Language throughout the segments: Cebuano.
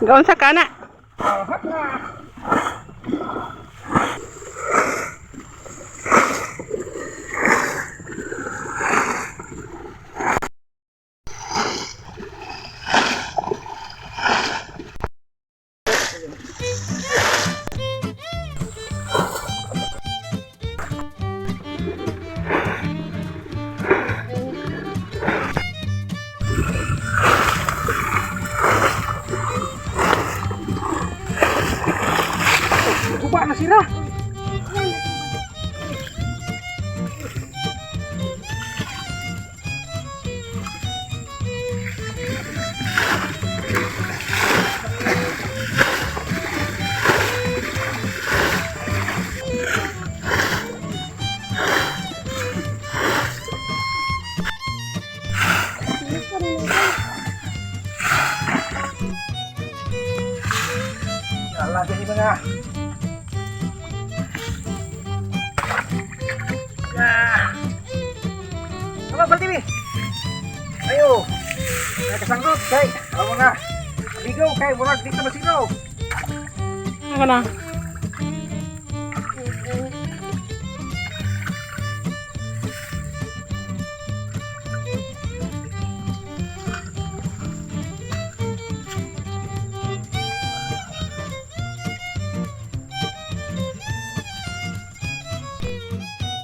Gaunsa ka na? Oh, hot na. Guba na sila. Lagi ni mga. Ah. Tama, Baltibi. Ayo. Nakasanggot kay ang mga amigo kay murag dito masino. Ano na?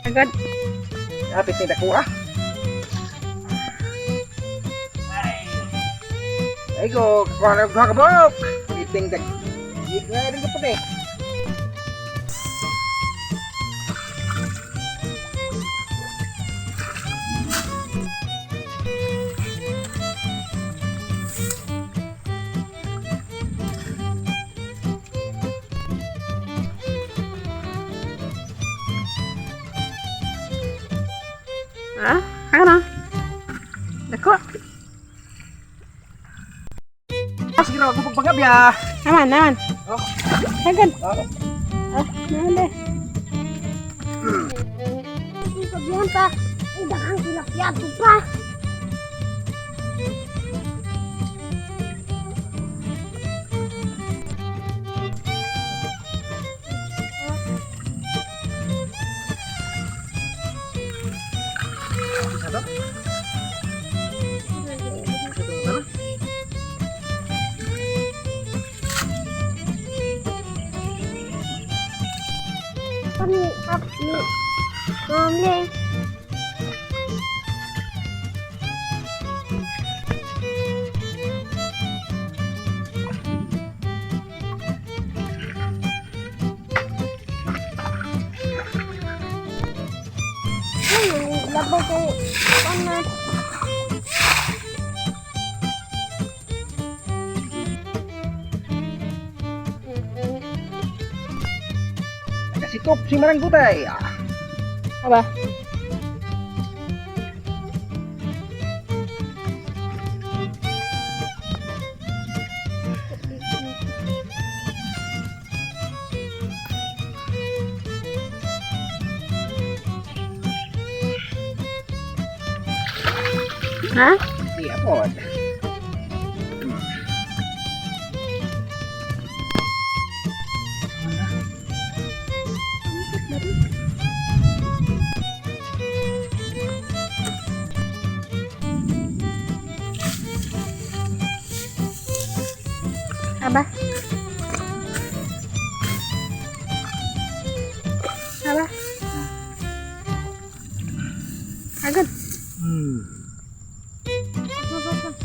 Agad. Hapit ni dako ah. Ay. Ay ko, kuha na kuha ka bok. Iting dag. Nga rin ko eh. Ha? Ano na? Dako. Sige na, ako pagpagabya. Naman, naman. Oh. Agad. Oh. Ah, naman de. Pagyan pa. Ay, daghang tilapia to pa. Isa to? Ito to? Kami, pap, ni, mami. Ay, labaw ko. Ano? Nakasikop si Maranggutay. Ah. Aba. Ha? Di apod. Aba. Aba. Agad. Pa, pa, pa. Pa.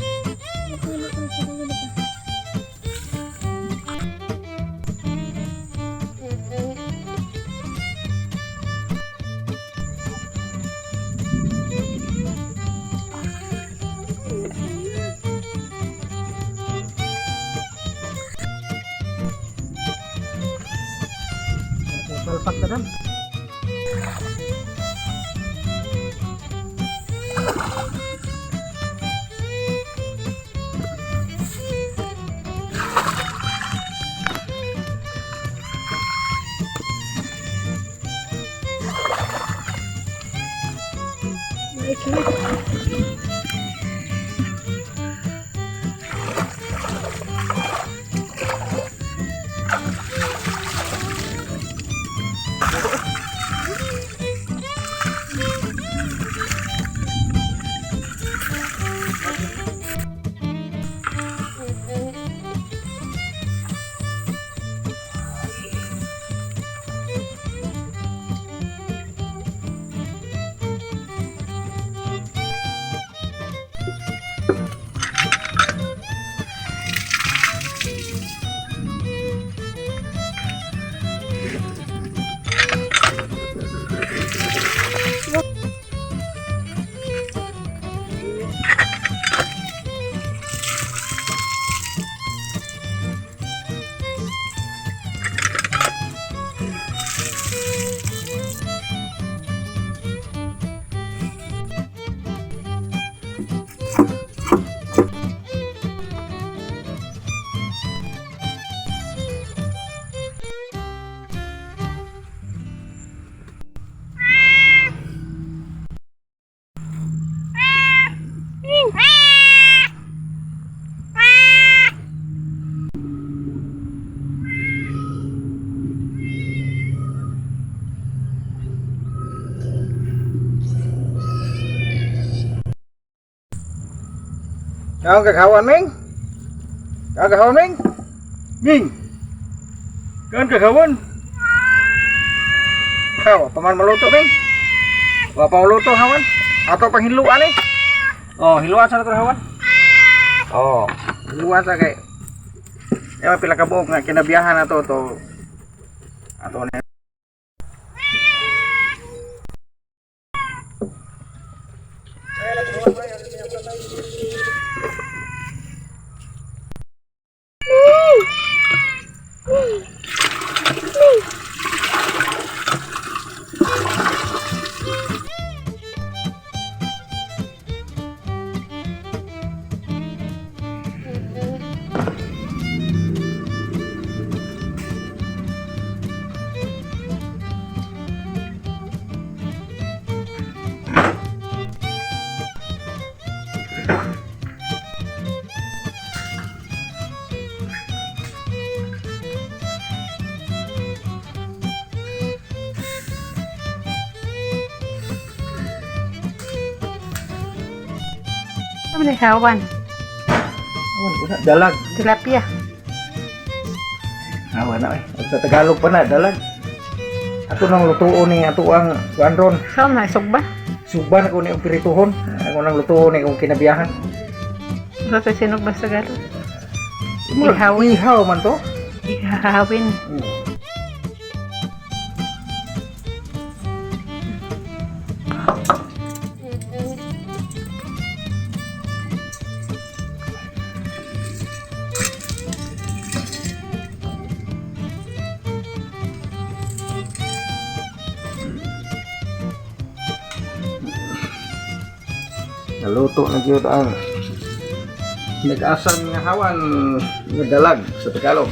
Palpak na dam. Kaon kag hawan, Ming? Kaon kag hawan, Ming? Ming! Kaon kag hawan? Kaw, paman maluto, Ming? Wa pa maluto hawan? Ato pang hinluan eh. Oh, hinluan sa nato hawan. Oh, hinluan sa kay Ewa pila ka buok nga kinabiyahan na to to. Ato na. Ano ni hawan? Hawan ko na dalag. Tilapia. Hawan na eh. Sa Tagalog pa na dalag. Ato nang lutuon ni ato ang kuan ron. Saan na isog ba? Suban ko ni ang pirituhon. Ako nang lutuon ni kung kinabiyahan. Sa sa sinog ba sa Tagalog? Ihaw. Ihaw man to. Ihahawin. Naluto na gyud ang nag-asam nga hawan nga dalag sa Tagalog.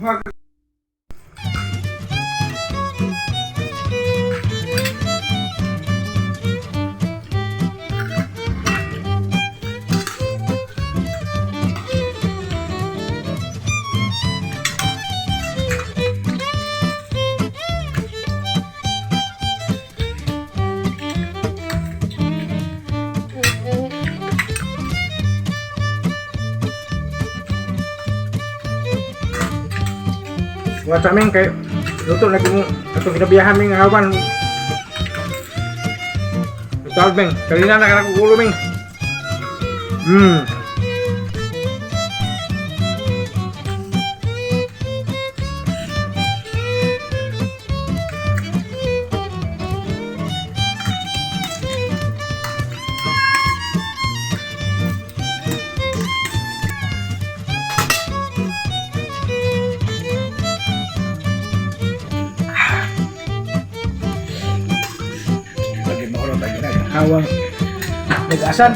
Mga sa amin kay luto na kung atong kinabiyahan ming hawan. Tawag ming, kalina na ka ulo ming. Lagi mo ulo tayo hawang nag-asan.